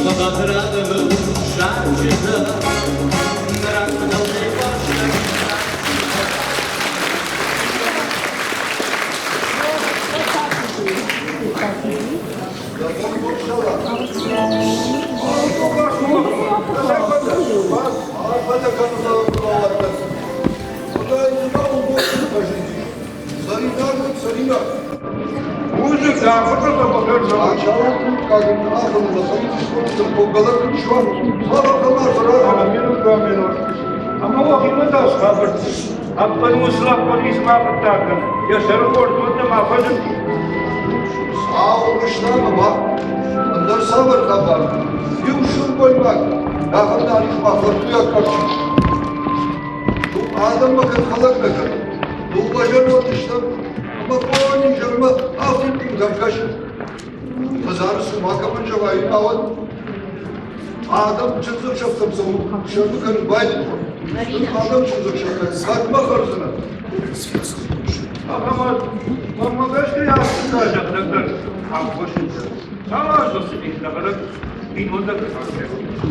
Хъӕбатыр адӕмыл зарджытӕ нӕ рагфыдӕлтӕй баззад. Йӕ сӕры хорз уыд ӕмӕ фӕзынди. Ӕндӕр цавӕр хабар? Иу сылгоймаг ахӕм ма фӕрдуйаг ӕрцыд. Адӕммӕ кӕд хӕлӕг нӕ кӕны, дыууӕ зӕронд стӕм ӕмӕ бон изӕрмӕ афтид къултӕм кӕсын. Хӕдзары цы макӕмӕн зӕгъай, науӕд адӕм чындзӕхсӕвтӕм цӕуын сӕрмы кӕнын байдыдтой. Адӕм чындзӕхсӕвтӕ кӕдмӕ хӕрдзынӕ? Ахӕмӕт, мӕнмӕ гӕсгӕ ацы зӕгъдӕг дӕр ӕххуысыты. Цал азы цыдис нӕхӕдӕг бинонтӕ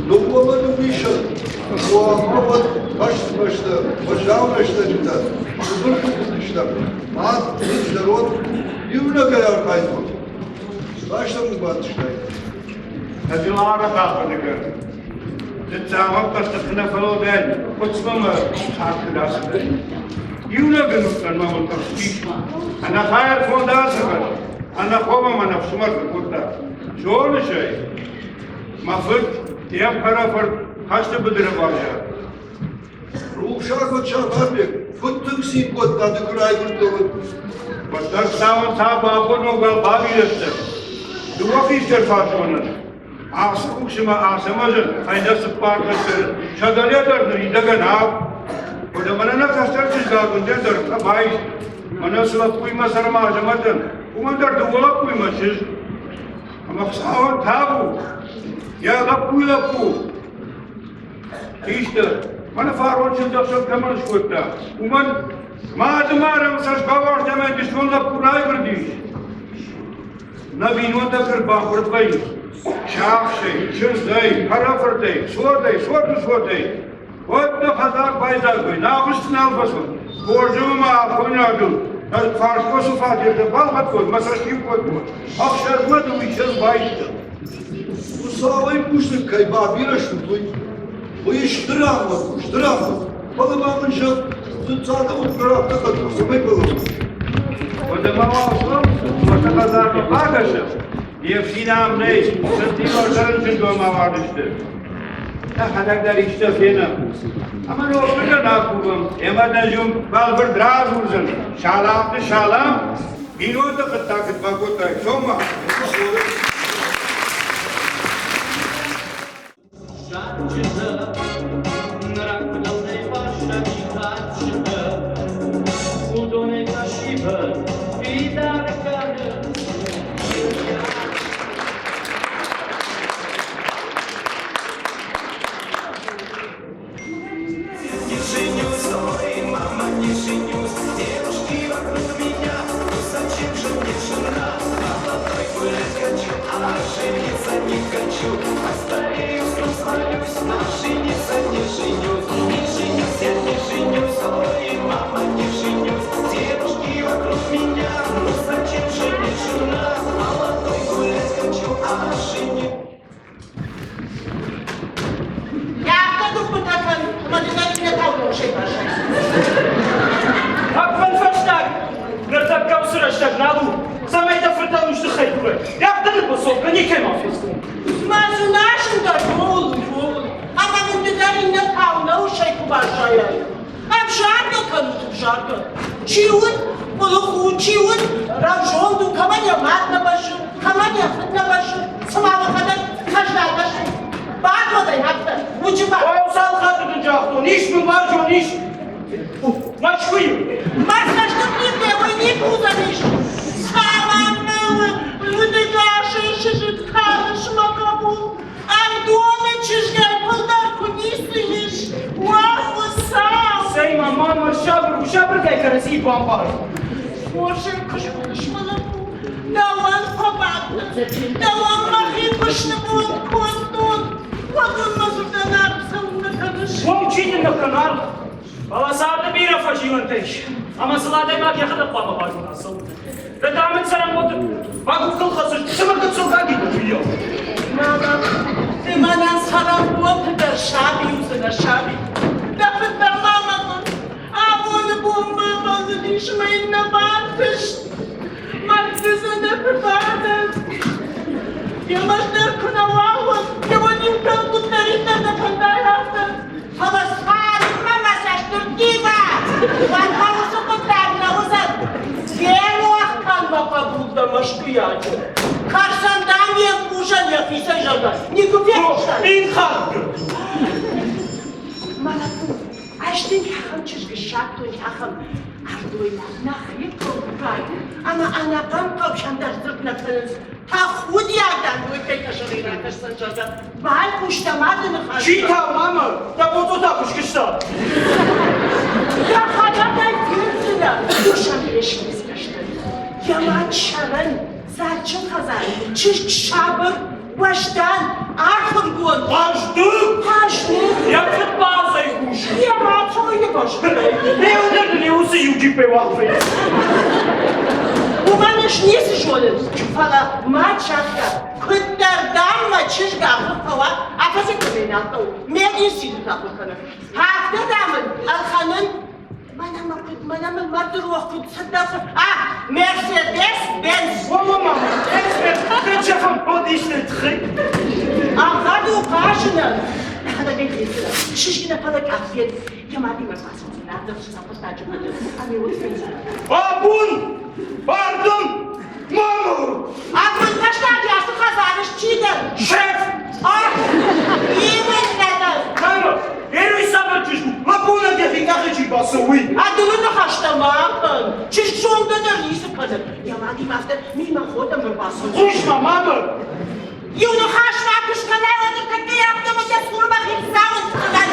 Дыууӕмӕ дыууиссӕдз уӕд хӕстмӕстӕ, уӕззау рӕстӕджытӕ цыбыр уыдыстӕм. Мад, фыд, зӕронд иунӕгӕй архайдтон. Бӕстӕ мын бантыстаид. Хӕдзары хъахъхъӕнӕг Дзӕгъӕлхъӕстӕ нӕ фӕлӕудӕй, куыцмӕ царды рацыдӕй. Иунӕг ын уыдтӕн мӕ уыдтӕхстис. Ӕнӕхайыр фонд ацыгъӕд, ӕнӕхомӕ мӕ ӕфсымӕр кодта. Зоныс ӕй, мӕ фыд, йе мхӕрӕфырт хӕсты быдыры баззад. Рухсаг уӕд Сафарбег, куыд тынг цин кодта, ды куы райгуырдтӕ, уӕд. Уӕддӕр цауын та бабон уӕл бавирӕттӕ. Дыууӕ хистӕр фӕзонын. Ацы къусмӕ Ацӕмӕзӕн фӕйнӕ цыппар кӕстӕры, сӕ дӕле дӕр ныридӕгӕн авд. Уӕдӕ мӕнӕ нӕ кӕстӕр чызг Агуындӕ дӕр фӕбайст. Мӕнӕ цы лӕппуимӕ цӕрӕм Азӕмӕтӕн, уымӕн дӕр дыууӕ лӕппуимӕ чызг. Ӕмӕ Хуыцауӕн табу, йӕ лӕппуйы лӕппу. Хистӕр, мӕнӕ фарон чындзӕхсӕв кӕмӕн скодта, уымӕн мады марӕм цӕст бауарзта ӕмӕ дысон лӕппу райгуырдис. Нӕ бинонтӕ ӕрбахуырд вӕййынц сиахсӕй, чындзӕй, хӕрӕфыртӕй, цотӕй, цоты цотӕй. Уӕд нӕ хӕдзар байдзаг вӕййы, нӕ агъуыст нал фӕцуд. Хорз ӕмӕ ма афойнадыл ӕз фарсхосы фатертӕ балхӕдтон, мӕ цӕст-иу кодтон. Ӕхсӕрмӕ дыууиссӕдз байстӕм. Хуыцауӕй бузныг кӕй бабирӕ стут, уый. Уый стыр амонд у, стыр амонд. Фӕлӕ ма мын зӕгъ, дзыццаты уыддӕр афтӕ хъӕддых цӕмӕй фӕлӕууы? Уӕдӕ ма уал уӕртӕ хӕдзармӕ бакӕсӕм, йе фсин ам нӕй, сынтимӕ рынчындонмӕ ауадысты. Нӕхӕдӕг дӕр исты фенӕм. Ӕмӕ ногбынӕн акувӕм, ӕмӕ нӕ зым бӕлвырд радзурдзӕн. Саламты салам, бинонты хъуыддаг куыд бакодтай, цом-ма. Зарджытӕ, рагфыдӕлтӕй баззади кадджытӕ, уыдонӕй фӕсивӕд фидар кӕны. Не женюсь, ой, мама, не женюсь, девушки вокруг меня, ну зачем же мне жена? Молодой гулять хочу, а жениться не хочу, постарею, свалюсь, на жениться не женюсь, не женюсь, я не женюсь, ой, мама, не женюсь, девушки вокруг меня, ну зачем же мне жена? Молодой гулять хочу, а жениться. Афтӕ гуыппытӕ кӕн, ӕмӕ дын ӕй иннӕ таурӕгъсӕй баззайдзӕн. Ӕппынфӕстаг, ныртӕккӕ уыцы рӕстӕг нал у, цӕмӕй дӕ фыртӕн ус тыххӕй курай. Афтӕ дын посолка никӕй ма фестон. Мӕ дзыназын дӕр ууыл у, ӕмӕ мын ды дӕр иннӕ таунӕусӕй куы баззайай. Ӕвзаргӕ кӕнут, ӕвзаргӕ. Чи уыд, къуылых у, чи уыд, рӕвзонд у, кӕмӕн йӕ мад нӕ бӕззы, кӕмӕн йӕ фыд нӕ бӕззы, цыма мӕхӕдӕг хӕзнатӕ сты. Бадонӕй афтӕ, уыджы ба. Ой, цал хатты дын загътон, ис мын уарзон, ис. Мӕскуыйы. Мӕ цӕстыт никуы никуы уыдзӕнис. Цӕмӕн мӕ удӕгасӕй сызыд калыс мӕ хъӕбул? Ӕрдоны чызгӕй фылдӕр куы ницы ис, уӕ Хуыцау! Цӕй, ма, ма, ма, сабыр у, сабыргай кӕрӕдзийы бамбар. Хорзӕй куы зоныс, мӕ лӕппу, дӕуӕн фӕбадт, дӕуӕн мӕхи куы снывонд кодтон. дын нӕ кӕны аргъ. Фӕлӕ царды бирӕ фӕзилӕнтӕ ис, ӕмӕ сыл адӕймаг йӕхӕдӕг хъуамӕ базона цӕуыл. Дӕ дамы цӕрӕнбонты бакъухтыл хӕцыс, цымӕ гыццыл гаги уыйау. Мама, ды мӕнӕн цӕрӕнбонты дӕр саби уыдзынӕ, саби. Дӕ фыд дӕр ма мӕгуыр. Абоны бон ма бӕллыдис мӕ йын нӕ бантыст. Мӕрдты дзӕнӕты бадӕн. Йемӕ дӕр куы нӕ уа, уӕд иуӕн-иу куыддӕриддӕр нӕ фӕндай, афтӕ. Фӕлӕ цалынмӕ мӕ цӕст ӕрттива, уӕдмӕ уыцы хъуыддаг нӕ уыдзӕн. Ферох кӕн мӕ хъӕбул дӕ мӕскуыйаджы. Кӕрцӕн дам йе мпъузӕн йӕхицӕй зӕгъгӕ, никуы фехъуыстай? Мин хатты! Мӕ лӕппу, ӕз дын ахӕм чызг ссардтон, ахӕм ӕрдойнаг, нӕхи хъӕуккаг ӕмӕ ӕнӕхъӕн хъӕу сӕндӕр дзырд нӕ кӕнынц. Тӕхудиаг дӕм уый кӕй къӕсӕрӕй ракӕсдзӕн, зӕгъгӕ, байхъус дӕ мады ныхасмӕ. Чи та, мама? Дӕ боцъо та куы скуыста. Дӕхӕдӕг ӕй фендзынӕ, Душанбе скӕсдзӕн. Йӕ мад сӕрӕн, дзаджджын хӕдзар, чызг сабыр, уӕздан, ахуыргонд. Хъӕздыг! Хъӕздыг! Йӕ фыд базӕй кусы. Йӕ мад цӕуыл базыдтай? Леонард не уыцы иу джиппӕй уагъд фӕци. Уымӕн ӕз ницы зонын, фӕлӕ мад загъта, куыддӕр, дам, мӕ чызг ахуыр фӕуа, афӕдзы кӕмӕй нал хъӕуы, мединститут ахуыр кӕнын. Афтӕ, дам, ын ӕлхӕнын Мӕнӕ мӕ куыд, мӕнӕ мын мӕрдты рох куыд цыдӕр. А, Мерседес Бенц! Уӕ, мама, Мерседес, зӕгъӕм, подисты тыххӕй. Ӕгъгъӕд у хъазынӕн. Дӕхӕдӕг ӕй фендзынӕ. Чызг нӕ фӕлӕ къафет. Йӕ мадимӕ бацӕудзӕн ардӕм сӕ хъуыддаджы фӕдыл. Ӕмӕ уый фендзынӕ. Абон, ардӕм, мама! Абон фӕстаджы ацы хӕдзары чи дӕн? Шеф! Ах, именно дӕн! Мама, Эрой цавӕр чызг у? Лӕппуйӕн йӕхи къахы чи бацӕуы, уый. Ӕдылы ныхӕстӕ ма кӕн. Чызг зонгӕ дӕр ницы кӕны. Йӕ мадимӕ афтӕ мимоходом ӕрбацӕуы. Хъус-ма, мама! Иу ныхас ма куы скӕнай, уӕд ныртӕккӕ афтӕмӕй дӕ цурмӕ хицауы скӕнӕн.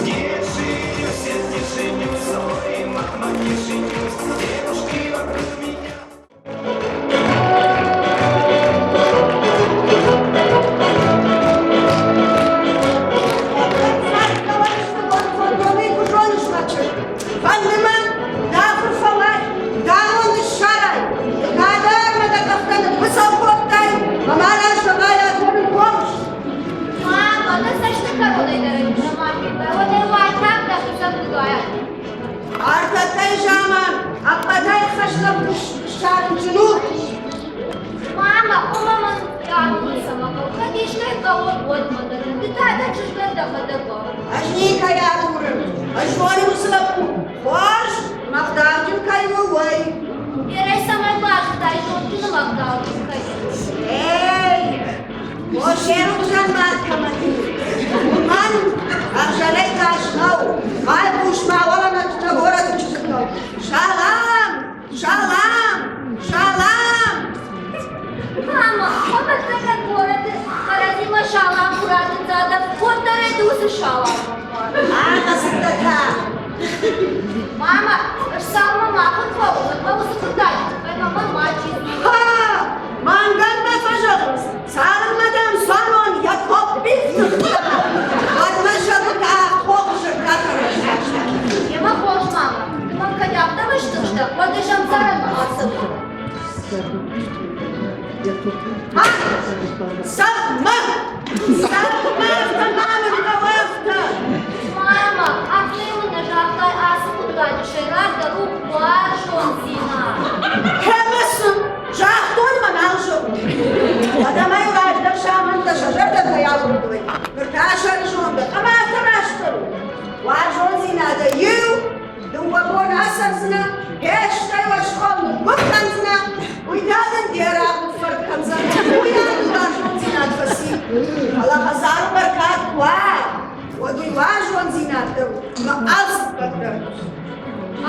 Не женюсь, я не женюсь, ой, мама, не женюсь, девушки вокруг меня. Фӕнды мӕн, дӕ фыр фӕуай, дӕ рон ныссарай, кӕдӕр мӕ дӕ къӕхтӕ ныббыцӕу кодтай, ӕмӕ ма раззӕгъай адоны хъомыс. Мама, дӕ цӕсты кӕронӕй дӕр нӕма федтай, уӕд ӕй уайтагъд дӕхицӕн дыгайай. Ӕртӕттӕй заман ӕппӕтӕй хӕстӕг ссарын зын у. Мама, ома мӕн агурын цӕмӕ хъӕуы, кӕд искӕй хъӕуы, уӕд мӕ дӕр. Ды та дӕ чызгӕн дӕхӕдӕг хъӕуы. Ӕз никӕй агурын. Ӕз зонын уыцы лӕппу. Хорз, мӕгъдауджын кӕй у, уый. Берӕ цӕмӕй базыдтай зондджыны мӕгъдауджын кӕй у? Эй, Кошеры хуызӕн мад кӕмӕн и, уымӕн ӕвзӕрӕй тас нӕу. Байхъус ма уӕлӕмӕ горӕты чызджытӕм. Салам! Салам! Салам! Мама, ӕвӕццӕгӕн горӕты кӕрӕдзимӕ салам куы ратындза, уӕддӕр ӕй уыцы салам. Ӕмӕ цыдтӕ та? Мама, ссалмӕ ма куыд фӕуы, уӕдмӕ уыцы хъуыддаджы тыххӕй мӕнмӕ мачи Ха! Мӕнгӕн нӕ фӕзӕгъынц, цалынмӕ дӕм цуанон йӕ топп ифтыгъта, уӕдмӕ зӕгъут хохы зӕрдӕтӕ райсдзысты. Емӕ хорз, мама, ды мӕм кӕд афтӕ мӕстыхстӕ, уӕд ӕз ӕмдзӕрӕнмӕ ацӕуон. Ха! Цӕв мӕ! Цӕв мӕ, мамын хъӕуӕфтӕ! Мама, афтӕ мын нӕ загътай, ацы хъуыддаджы сӕйрагдӕр у уарзондзинад. Кӕмӕ цы? Загътон мӕ нал зӕгъут. Адӕмӕй раздӕр самӕнтӕ сӕ зӕрдӕтӕй агуырдтой, ныр та сӕрызонгӕ ӕмӕ афтӕ растдӕр у. Уарзондзинадӕй иу, дыууӕ бон ацӕрдзынӕ, стӕй уӕ схъом ныггуыпп кӕндзынӕ, уый та дын де рагъ ныффӕрд кӕндзӕн, уый адыл уарзондзинад фӕци. Фӕлӕ хӕдзары бӕркад куы уа, уӕд уый уарзондзинад дӕр ӕмӕ алцыппӕт дӕр.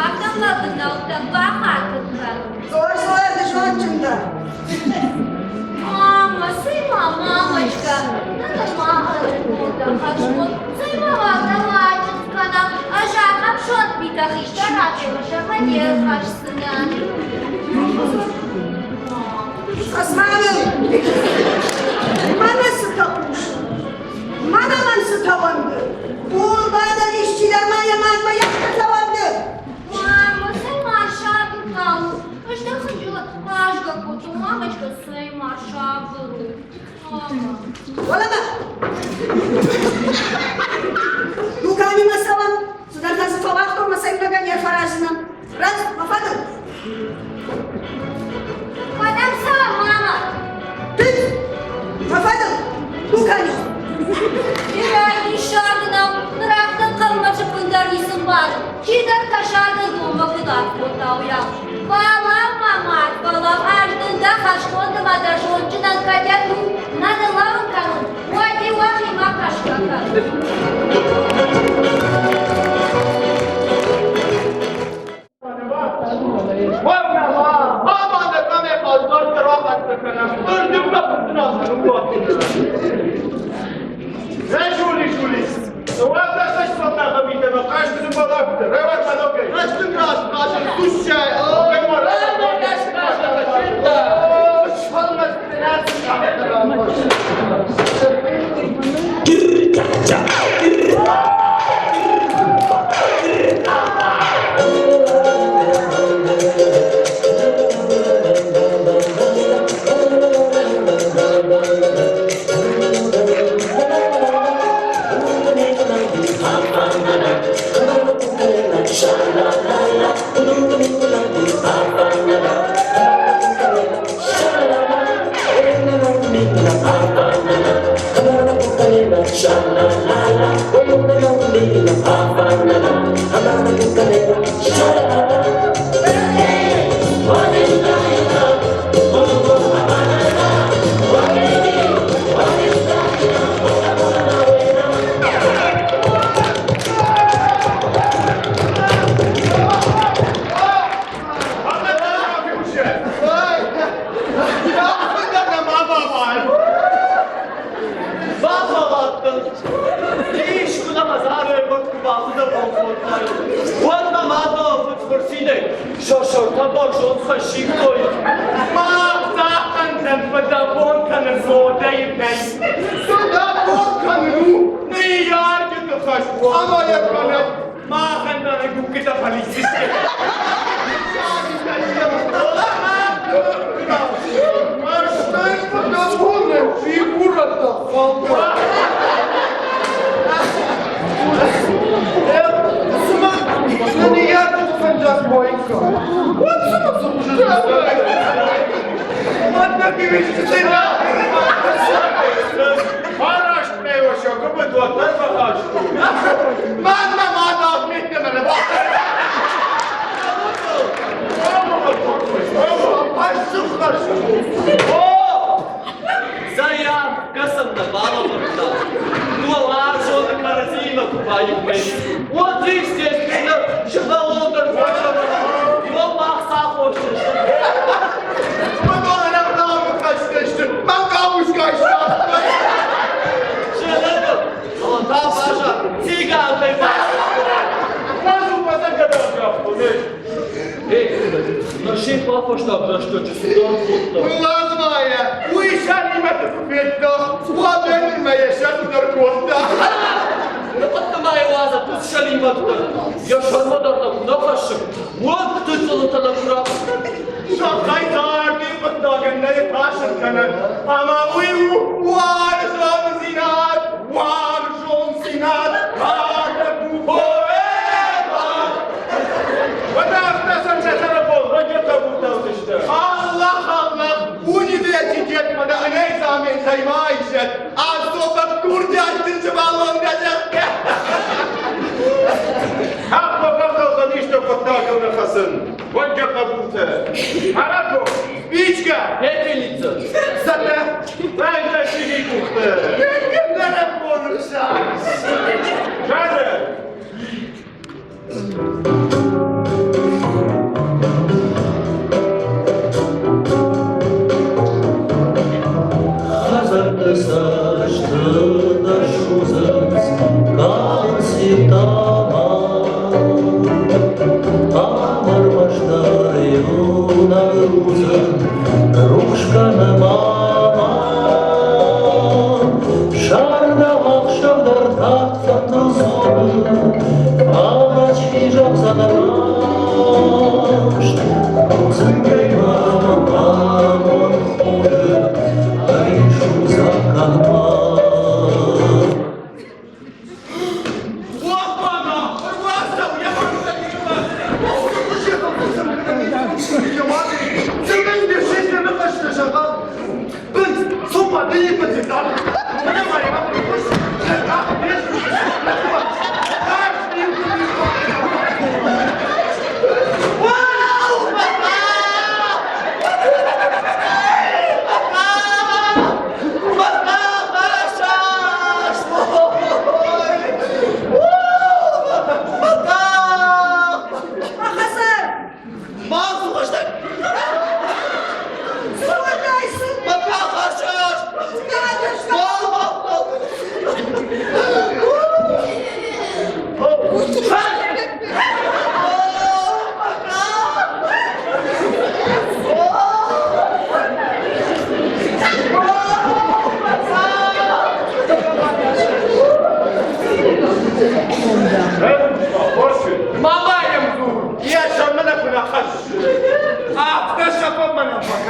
Афтӕ мӕ бынӕуттӕ бахатыр кӕн. Хорз уӕды зондджын дӕ. Мама, цӕй-ма, мамочка, ныр ма ӕрыгон дӕ хӕсгон, цӕй-ма уӕдӕ уаджындз кӕнӕм, ӕз ахӕм сонт митӕ хистӕр адӕмы сӕрмӕ не рхӕсдзынӕн. Османов! Хъазгӕ кодтон, мамочка, цӕй ма сабыр у. Мама. Уӕлӕмӕ! Дуканимӕ цӕуӕм, цыдӕртӕ дзы фӕуагътон мӕ цӕйнагӕн йӕ фӕраздзынӕн. Раз, мӕ фӕдыл! Кӕдӕм цӕуӕм, мама? Ты! Мӕ фӕдыл! Дукани! Бирӕ диссаг нӕу, ныр афтӕ хъӕлмӕджы бындӕр ницы мбары. Чидӕр кӕсагы донмӕ куыд акодта, уыйау. Фӕлӕу, мӕ мад, фӕлӕу, ӕз дын дӕ хӕсгонды мӕ дӕ зондджынӕн кӕдӕм у, нӕ ныллӕууын кӕнон, уӕд-иу уӕхимӕ кӕсгӕ кӕн.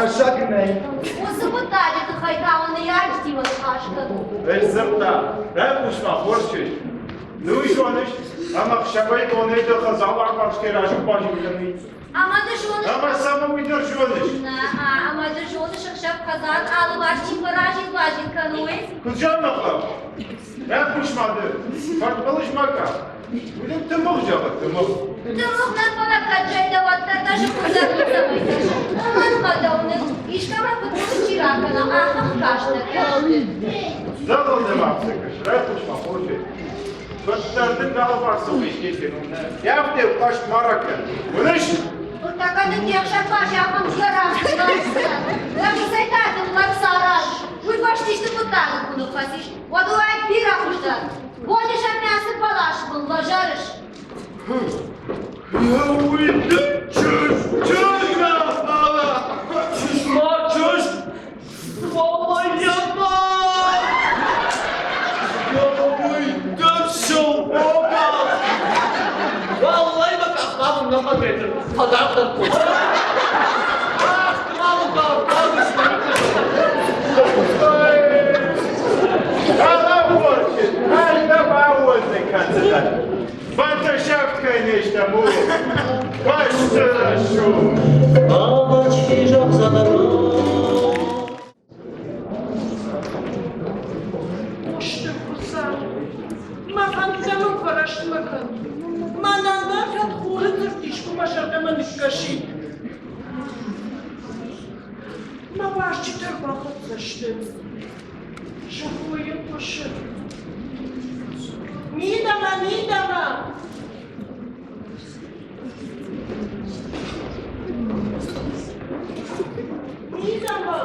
Ахӕссӕг нӕй. Уыцы хъуыддаджы тыххӕй та уын ныййарджытимӕ ныхас кӕнут. Ӕз дзырдта, райхъус-ма, хорз чызг. Ну и зоныс, ӕмӕ хсӕвӕй-бонӕй дӕ хӕдзар арвӕрсгӕ разы базил кӕнын. Ӕмӕ ды зоныс... Ӕмӕ цӕмӕ уый дӕр зоныс? Нӕ, ӕмӕ ды зоныс, ӕхсӕв хӕдзар алыварс чи фӕразил-базил кӕны, уый? Куыд зӕрдӕхъӕр? Райхъус-ма ды, фӕрдбылыз ма кӕ. Уый дын тымыгъ зӕгъы, тымыгъ. Тымыгъ нӕ, фӕлӕ кӕд зӕйдӕ, уӕддӕр дӕ зыхъуындӕр ницӕмӕй тӕрсы. Уымӕн ӕмӕ дӕу нын искӕмӕ фыдбылыз чи ракӕна, ахӕм каст нӕ кӕны. Зӕгъыл дӕ ма кӕс, райхъус-ма, хорзӕй. Куыддӕр дын галварсыл истетен, Йӕ хъаст ма ракӕн. Уыныс? Ныртӕккӕ дын де хсӕрфарс ахӕм зӕрӕх Дӕхицӕй та дын лӕг сараз. Уый фӕстисты хъуыддагыл куы ныххӕцис, уӕд уаид бирӕ хуыздӕр. Боны ацы бӕлас мын лӕзӕрыс. Уый дын чызг, чызг нӕ фӕлӕ! Чызг ма, чызг! Фӕлӕ йӕ ма! Уый дын сылгоймаг! Уӕллӕй мӕ къахмӕ нӕ фӕветыр, фӕдарддӕр кодта. Ах, Стыр Хуыцау, мӕ фӕндтӕ мын фӕрӕстмӕ кӕн. Мӕнӕн дӕр кӕд хуры дзырд искуы мӕ зӕрдӕмӕ ныккӕсид. Мӕ уазджытӕ ӕрбахӕццӕ сты. Сӕ хойы хъуысы. Мидӕмӕ, мидӕмӕ! Мидӕмӕ!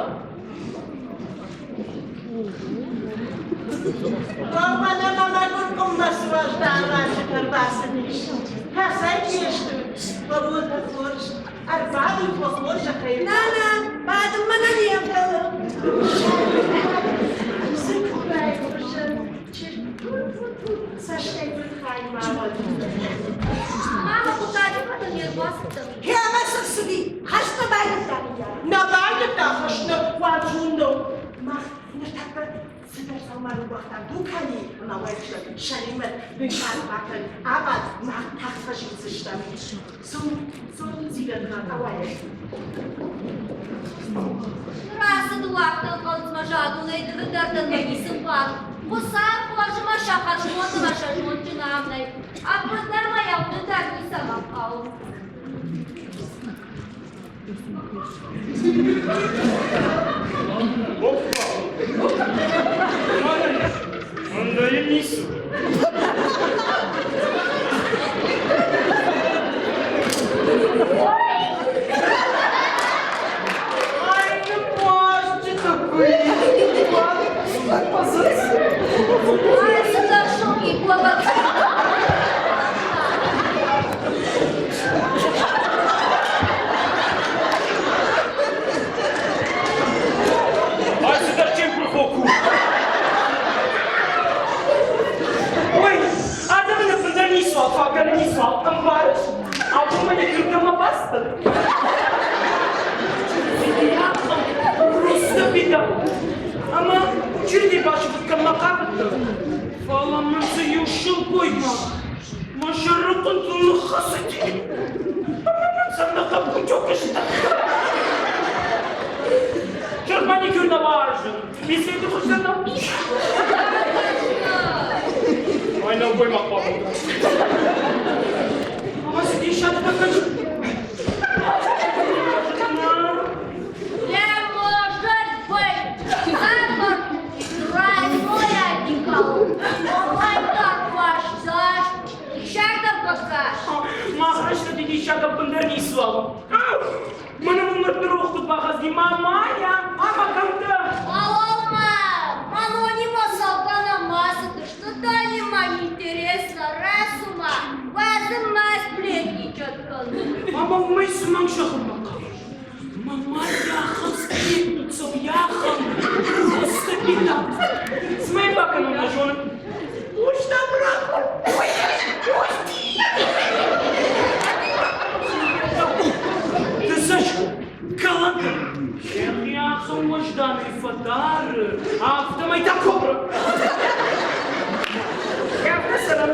Мӕнӕ мӕ мӕгуыр къуыммӕ суӕздан уазджытӕ ӕрбацыдис. Кӕцӕй не сты, фӕлӕ хорз, ӕрбадут уӕ хорзӕхӕй. Нана, бадынмӕ нӕ не вдӕлы. Цыкурайы хуызӕн чызг ту-ту-ту цӕстӕй бынхай ма уӕд. Мама, хъуыддаджы фӕдыл не рбацыдтӕн. Кӕмӕ цы рцыди? Хӕст нӕ байдыдта, мыййаг? Нӕ байдыдта хӕст, нӕ уарзон нӕу. Мах ныртӕккӕ цыдӕр дзаума ныууагътам дуканийы ӕмӕ уӕлхсӕн сӕримӕ нысан бакӕн, абад, мах тагъд фӕзилдзыстӕм. Цом, цом, зилӕнмӕ ауайӕм. Рацыд уӕхтӕн хъӕлдзмӕ задонӕй дыры дӕр дӕн мӕ ницы мбарын. Хуыцау хорз ӕмӕ сӕ хӕрзбон ӕмӕ сӕ зондджын ам нӕй. Ӕппындӕр мӕ йӕ уынын дӕр ницӕмӕн хъӕуы. Ӕндӕр ницы. Ай, ныммазджыты Ай, цыдӕр сылгоймаг. Ай, цыдӕр чемпырхок у. Ой, адӕмы ныффындӕр ницуал фӕкӕны, ницуал ӕмбарыс? Абон мӕ не куырдӕмӕ бацыдтӕн. Просто беда. Ӕмӕ учитель базыдта, кӕм мӕ хъавыдтӕн. Фӕлӕ мын дзы иу сылгоймаг мӕ сӕрыхъуынтыл ныххӕцыди. Ӕмӕ мын сӕ ныхы сты. Черт маникюр наважен. Беседы хуыздӕр нӕу. Ай, нӕлгоймаг хъуамӕ. Ӕмӕ цы диссаг фӕкӕс. Не может быть! Запах тройной одеколон. Ой, как ваш Диссагӕн фӕкӕс. Мах рӕстӕджы диссаг ӕппындӕр ницыуал у. Мӕнӕ мын ныр рох куыд бахӕцди, маманя, ӕмӕ кӕм дӕ? Алло, Манонима Салдана масыты, что-то нима интересно, расума, уӕзы ма сплетничать кӕны. Мама, уымӕй цы мӕнг зӕгъынмӕ хъавыс? Мама, яхӕн сплетница, яхӕн, просто беда. Цымӕ бакӕнон нӕ зонын. Пусть обратно! Пусть! Ты знаешь, каланка! Афтӕ уӕзданӕй фӕдары, афтӕмӕй та кобра. Афтӕ цӕрӕм.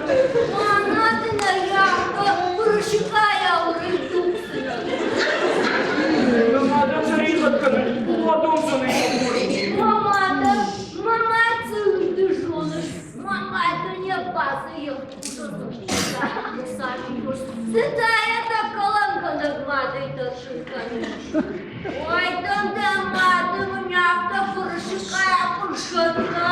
Мӕнӕ дын ӕй афтӕ уырысыкъайау рындухдзынӕн. Мӕ мадӕн тӕригъӕд кӕнын, уадондзӕнӕй фӕкурын. Мӕ мадӕн, мӕ мад цы ды зоныс, мӕ мад не базы Цытӕ дӕ кӕлӕнгӕнӕг мадӕй тӕрсын кӕныс? Ой, дын дӕ мады мын афтӕ фырсыкъайӕ хъуысӕдта.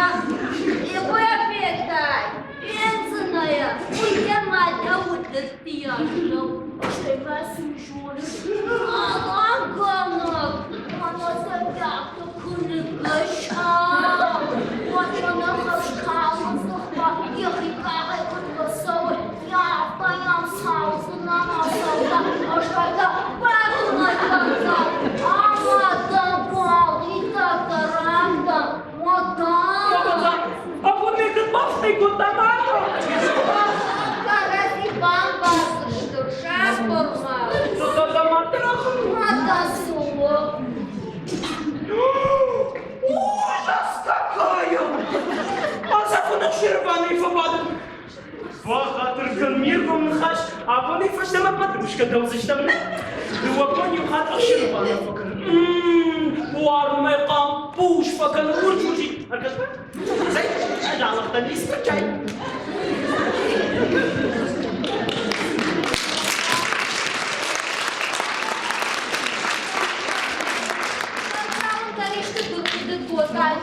Игуӕ федтай, фендзынӕ йӕ, уый йӕ мадӕ уыдыдтыйас нӕу. Стӕй ма цы зоныс, алангӕнӕг, мӕнӕ сӕ афтӕ куы ныггӕса, уӕд мӕнӕ хӕрзкалын дзыхмӕ йӕхи къахӕй куыд фӕцӕуы, афтӕ йӕм цӕудзынӕн, ацӕугӕ, ӕз та бадынӕй кӕндзӕн, ӕмӕ дӕ балгъитӕг рандӕн, уӕдӕ. Абоннеты бафтӕй кодта мама. Кӕрӕдзи бамбардзысты, сӕхъуырмӕ. Ма Ужас какая! А законах Шерваны фӕбадын. Бахатыр кӕн ме ргом ныхас, абонӕй фӕстӕмӕ подружкӕ дӕудзыстӕм, нӕ? Дыууӕ бон иу хатт ӕхсырваны фӕкӕнын. Буармӕ хъампус фӕкӕны урс-урсид. Ӕркӕс-ма. Цӕй, ӕз алыгътӕн искуыцӕй.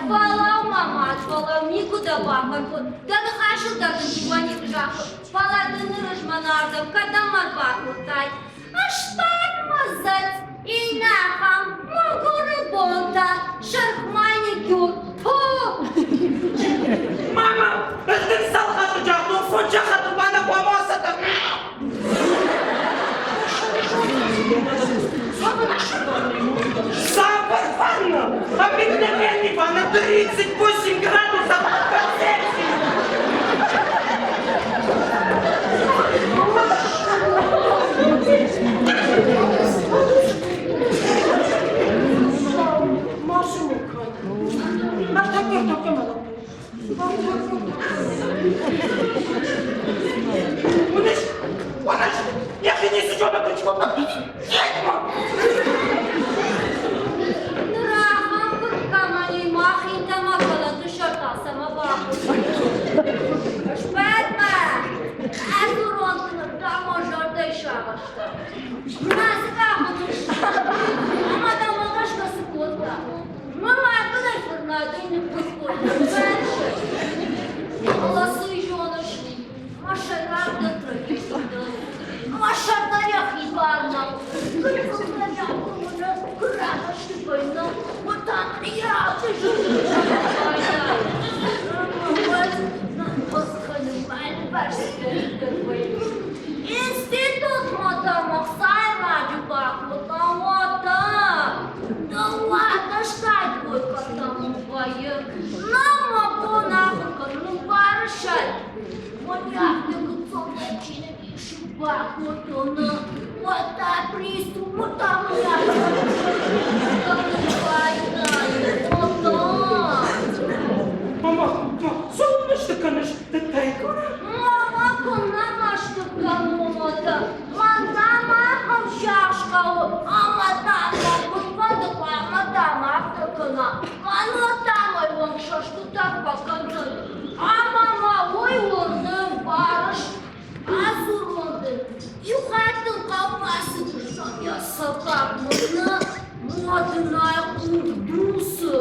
Фӕлӕу, мӕ мад, фӕлӕу, никуы дӕ бахӕрдтон. Дӕ ныхасыл дӕр дын иуӕ никуы загътон. Фӕлӕ ды ныр ызмӕнардӕм, кӕдӕм ӕрбакодтай? Ӕсбад мӕ зӕд, иннӕ ахӕм мӕгуыры бонтӕ, сырх маникюр, ту! Мама, ӕз дын цал хатты загътон, фондз хатты бана хъуамӕ ацӕттӕ. Цавӕр ванна? Обыкновенный ванна 38 градусов по Цельсию. Уыныс, уыныс, йӕхи ницы зоны Ведьма! Ныр ахӕм фырт кӕмӕн и, мах интӕмӕ кӕлӕнты сӕртӕ цӕмӕ бахъуыд. Сбад-ма! Ӕдзурон ныр та мӕ зӕрдӕйы сагъӕстӕ. Нӕ цы къахыныс? Ӕмӕ дӕумӕ гӕсгӕ цы кодта? Мӕ мадбынӕй фырнадӕй ныппырх кодта. Фӕрсы. Фӕлӕ цы зоныс, мӕ сӕйрагдӕр трагеди дӕн. Мӕ сӕрдар йӕхи бар нӕу. Гыццылтӕ лӕппу уыны, куы рахызты вӕйны, уӕд та мын йӕ афтӕ зӕрдӕ Уӕд ныппырх кӕны мӕлвӕрс дӕр вӕййы. Институтмӕ дӕр ӕхсайраджы бакодта, уӕдӕ. Дыууадӕ стайкой кӕдӕм вӕййы. Нӕ мӕ бон ахуыр кӕнын барысӕй. Мӕнӕ гыццылтӕ чиныг исы бакодтон, уӕдта приступ Мама, цӕуыл мӕсты кӕныс, дӕттӕй кӕна? Мама, куыннӕ мӕсты кӕнон уӕдӕ? Мӕн дам ахӕм сиахс хъӕуы, ӕмӕ дам мӕ куыдфӕнды хъуамӕ дам афтӕ кӕна. Мӕнӕ дам ӕй уӕнгсӕстытӕ фӕкӕндзӕн. Ӕмӕ мӕ уый уырны, барыс? Адзурон дын, иу хатт дын хъӕумӕ ацыдыстӕм йӕ сӕгъӕп мӕнӕ мадынӕй хъуг дуцы.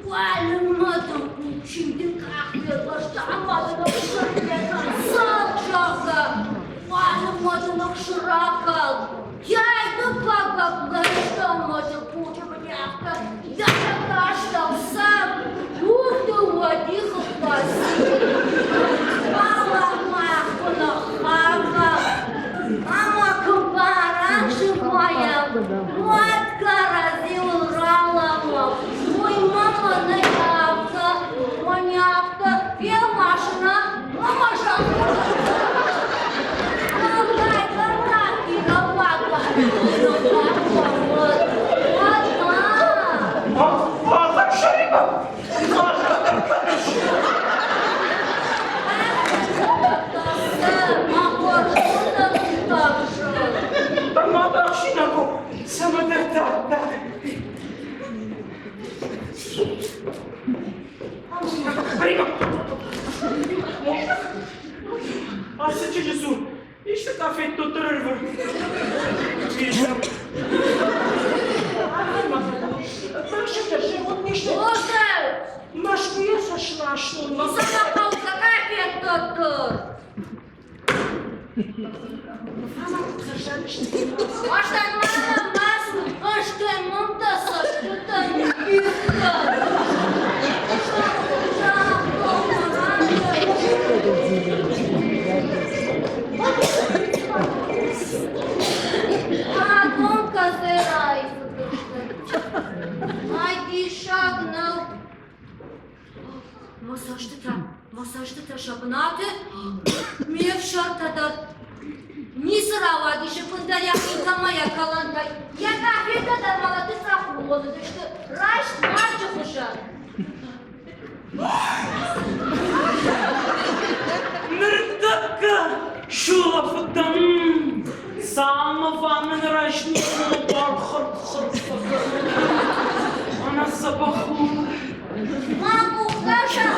Уалынмӕ дын хъуг къахфервӕзт ӕмӕ дын ӕхсырфӕтӕ цалх, зӕгъгӕ. Уалынмӕ дын ӕхсыр ракалд. Йай, дыккаг гӕрзтӕ ӕмӕ дын хъуджы мын афтӕ йӕ астӕу сӕм уым дыууӕ дихы фӕци. Фӕлӕ мӕ куы ныххафа, ӕмӕ куы барӕхсыгъайӕм, уӕд кӕрӕдзиуыл ралӕууӕм. Уый мӕ мӕнӕй афтӕ, мӕнӕ афтӕ фелвасына ӕмӕ зӕгъын. Ацы чызджы цур исты къафеттон дӕр ӕрвыр. Мӕскуыйӕ сӕ сластон. Ай диссаг нӕу. Мӕ цӕстытӕ, мӕ цӕстытӕ сӕ бынаты, ме фсӕртӕ дӕр. Ницы рауадис ӕппындӕр йӕ хинтӕ мӕ йӕ кӕлӕнтӕй. Йӕ къафеттӕ дӕр мӕлӕты цъӕх уылыдысты раст марджы хуызӕн. Ныртӕккӕ сулӕфыдтӕн. Самого начнет бархат. Она запахнула. Маму, каша!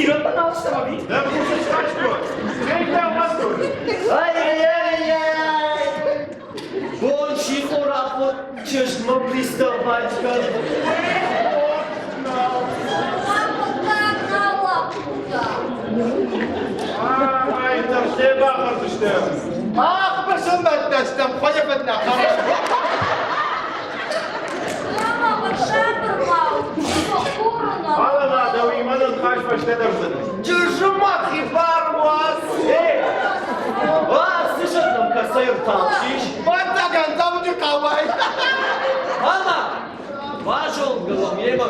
Ирӕттӕ нал стӕм ӕви? Дӕ хъусы скастой. Ай-яй-яй! Бон сихорафон чызгмӕ приставать кӕн. Хъуыддаг нал лӕппутӕ. Ай, тӕрсгӕ бахӕрдзыстӕм. Мах бысымӕттӕ стӕм, хуайӕфӕт нӕ хӕрӕм. Ӕмӕ мын сабыр ма у, курын. Алама, дӕуимӕ нын хӕс фӕстӕдӕр цыд. Чызджы ма хибар уадз! Цы зӕгъӕм, кӕцӕй ӕрталсис? Бӕттӕгӕн цӕуджы хъӕуӕй. Ама, базонгӕ уӕм йемӕ.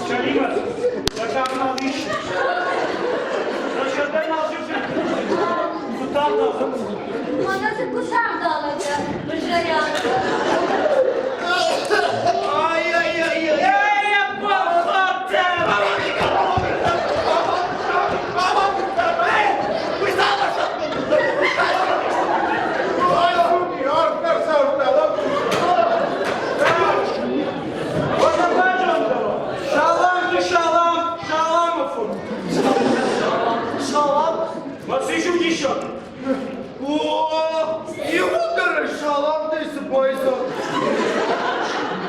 Чалимат, дӕ нал ис. Дӕ зӕрдӕ нал зыны. Куы тагъд Мӕнӕ дзы куы сагъдалӕгӕ, бызӕйӕ. Ай-яй-яй-яй! Эй, бахатэ! Шалам ты шалам, шаламов. Шалам? Мацижу еще. О, иууылдӕр шалам дӕ цы байзад.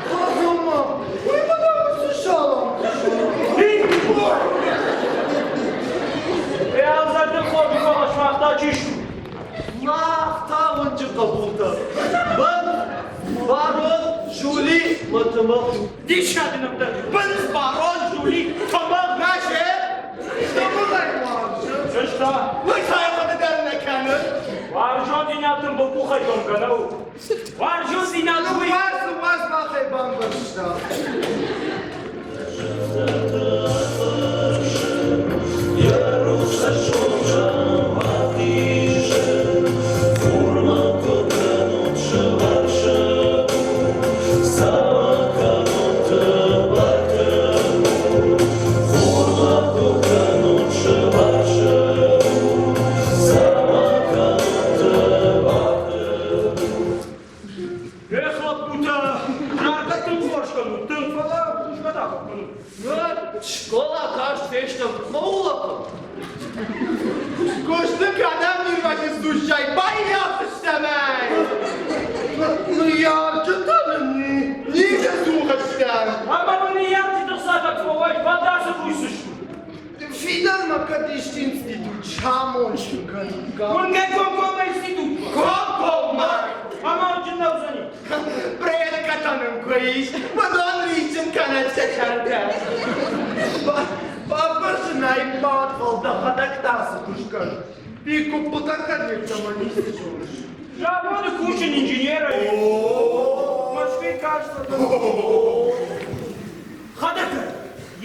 Хъазама, уый мӕнӕ уыцы шалам. Я задым ходу фала чишу. Мах та уынджы хъӕбултӕ. Бын, барон, Жули, мӕтымӕ. Диссаджы нӕмттӕ. Бындз, барон, Жули, Тымыгъ. Мӕше, тымыгъӕй уарзы. Сыста. Уый цайхъуыды дӕр нӕ кӕны. Уарзондзинад тымбыл къухӕй домгӕ нӕу. Уарзондзинад уый... Уарзы, уаз махӕй бамбӕрста. Эх, лӕппутӕ, заргӕ тынг хорз кӕнут, тынг, фӕлӕ кусгӕ та куыд кӕнут? Скъола каст фестӕм, ма улӕфӕм. Куысты кӕдӕм ирвӕзын сусӕй баййафдзыстӕм ӕй. Ныййарджытӕ нын ницы цух стӕм. Ӕмӕ мын ныййарджыты хцатӕ куы уой, фӕлӕ цы кусдзыстут? Фидӕнмӕ кӕд исты институт самонсын кӕниккам. Уынгӕ комкоммӕ институтмӕ. Комкоммӕ! Амалджын нӕ уыдзӕни. Предкӕтӕ нын куы ис, уыдон риссын кӕнӕд сӕ сӕртӕ. Бафӕрсын ӕй мад, фӕлӕ дӕхӕдӕг та цы куыст кӕныс? Пикуппытӕ кӕд йеддӕмӕ ницы зоныс? Заводы кусын инженерӕй. Мӕскуыйы каст. Хӕдӕгай,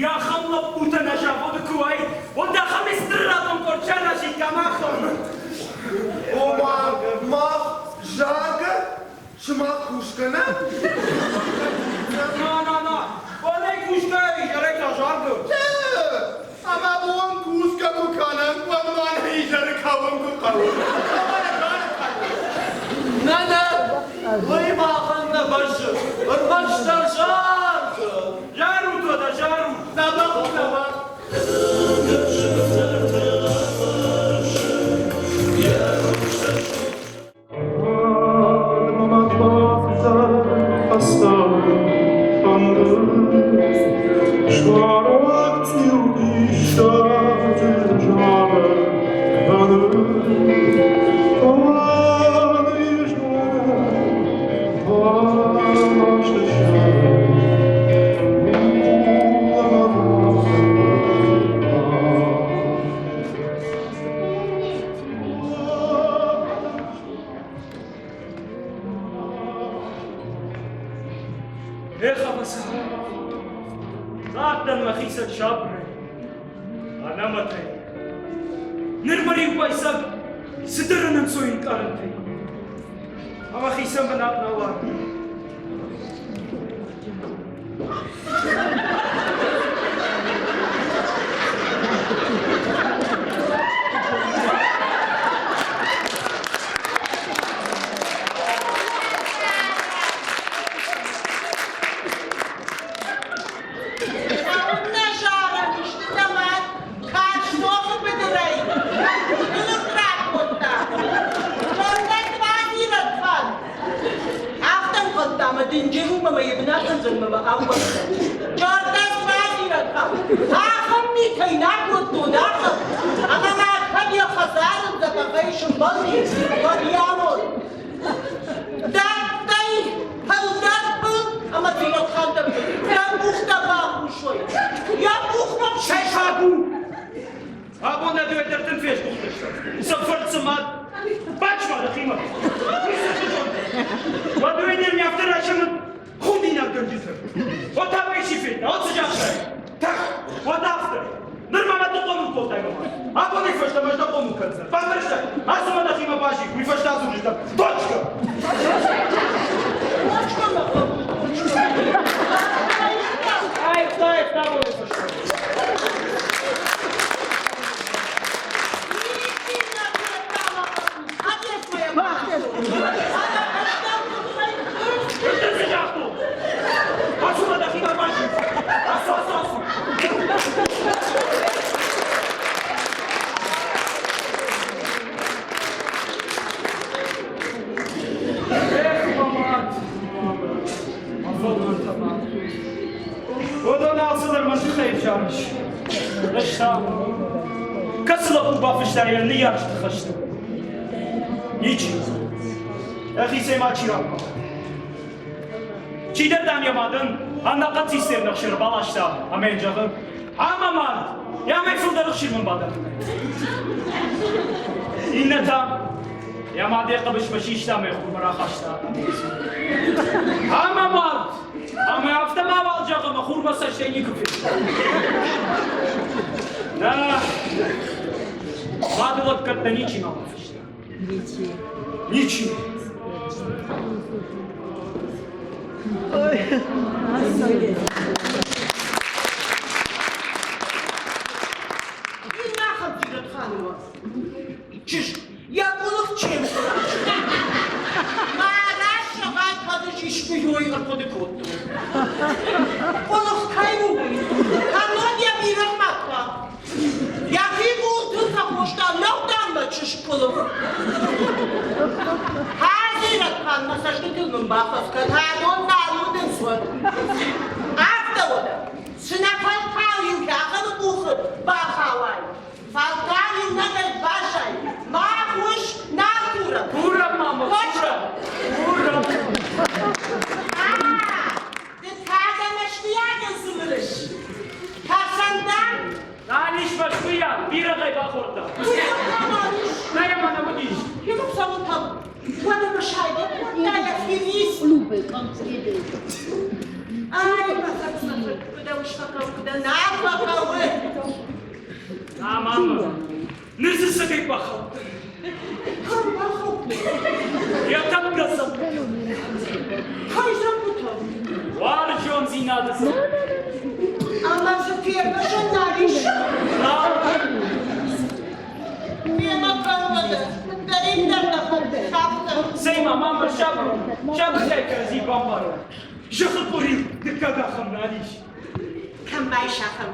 йӕ ахӕм лӕппутӕ нӕ заводы куы уаид, уӕд ахӕм эстрадон къорд саразиккам ахӕм. Ома, мах заргӕ, сымах кусгӕ нӕ? На, на, на, Онӕй кусгӕ изӕрӕй та заргӕ. Ӕмӕ уым кусгӕ куы кӕнӕм, уӕд ма нӕ изӕры кӕуын куы хъӕуы. Нӕ, нӕ, уый махӕн нӕ бӕззы, ӕрмӕстдӕр заргӕ. Зарут уӕдӕ, зарут. Дзӕбӕх у, дзӕбӕх. Эх, ӕвӕдза, цардӕн мӕхицӕн сабырӕй, ӕнӕмӕтӕй. Ныр мӕ риу байдзаг цыдӕр ӕнӕнцой ӕнкъарӕнтӕй. Ӕмӕ хицӕн бынат нал арын. Цӕуылнӕ зарӕм исты дӕ мад карз тохы быдырӕй ныр ракодта. Зӕрдӕ базирӕг фӕн. Афтӕ ӕнхъӕлдта мӕ дынджыр у ӕмӕ йӕ бынатӕн мӕ ӕууӕндӕн. Зӕрдӕ базирӕг фӕн. Ахӕм митӕй нӕ кодтон, ахӕм. Ӕмӕ ма кӕд йӕ хӕдзары дзӕбӕхӕй сымбӕлди, уӕд йӕ амонд. Дардтӕй ӕлдӕрдбыл ӕмӕ Зилӕхандӕрбыл йӕ къухтӕ бахусой. Йӕ къухмӕ Сӕйраг у! Абон нӕ дыууӕ дӕр тынг фесгуыхтыстӕм. Сӕ фӕрцы мад. Бач-ма дӕхимӕ. Уӕд уый не афтӕ райсӕм худинаггӕнджытӕ. Вот там ищи федта, вот загътай. Так, вот афтӕ. Ныр ма мӕ ды хъомыл кодтай мама. Абонӕй фӕстӕмӕ ӕз дӕ хъомыл кӕндзынӕн. Бамбӕрстай? Ацы мӕ нӕхимӕ базил, уый фӕстӕ дзурдзыстӕм. Точка! Точка мӕ хъӕуы, точка. Ай, дай, абонӕй фӕстӕмӕ. Уыдон алцыдӕр мӕ тыххӕй ӕвзарыс. Ӕз та кӕцы лӕппу бафыста йӕ ныййарджыты хӕсты? Ничи. Йӕхицӕй ма чи раппӕлыд. Чидӕр, дам, йӕ мадӕн ӕнӕхъӕн цистерн ӕхсыр баласта ӕмӕ йын зӕгъы, ӕмӕ мад, йӕ амӕй фылдӕр ӕхсыр мын бадӕтт. Иннӕ та йӕ мад йӕ хъӕбысмӕ систа ӕмӕ йӕ хурмӕ рахаста. Ӕмӕ мад, ӕмӕ афтӕ мауал зӕгъ, ӕмӕ хурмӕ цӕстӕй никуы федта. Нӕ, мады лӕггӕдтӕ ничи ма бафыста. Ничи. Ничи. Ой, Чызг йӕ къуылых чемпы Мӕнӕ сӕгъӕй кӕдыс искуы ӕрхъуыды кодтой. Къуылых кӕй у, кӕннод йӕ бирӕгъ ма куа. Йӕхи къултыл фӕхоста нӕудӕнмӕ чызг къуылых. Хадзирӕт-хан мӕ цӕстытыл мын бахӕс кӕн, адон нал уыдынц уӕд. Афтӕ уӕдӕ, цы нӕ фӕлтау-иу йӕхӕны къухы бахауай, фӕлтау иунӕгӕй баззай, мах ус нал курӕм. Курӕм, мама, курӕм, курӕм. Ды та дӕ мӕстыйагыл дзурыс. Кӕсӕндӕн? Нал ис мӕскуыйаг, бирӕгъӕй бахордта. Нӕ йӕ мӕнӕ уыдис. Уӕдӕ мӕ сайгӕ кодта йӕ финист. Ай, мӕ фӕцмӕ куыд ус фӕхъӕуы, куыд нӕ фӕхъӕуы. На, мама, ныр дзы цӕгӕй бахаудтӕн. Кӕм бахаудтӕн? Йӕ тӕккӕ дзӕбуг. Кӕй дзӕбутӕ? Уарзондзинады дзӕбуг. Ӕмӕ дзы фервӕзӕн нал ис? Нал. Мемӕ кӕуӕдӕ, куыддӕриддӕр нӕ фӕнды, афтӕ. Цӕй-ма, мама, сабыр у. Сабыргай кӕрӕдзи бамбарӕм. Зӕххы къуыри дыккаг ахӕм нал ис. Кӕм байсафӕм?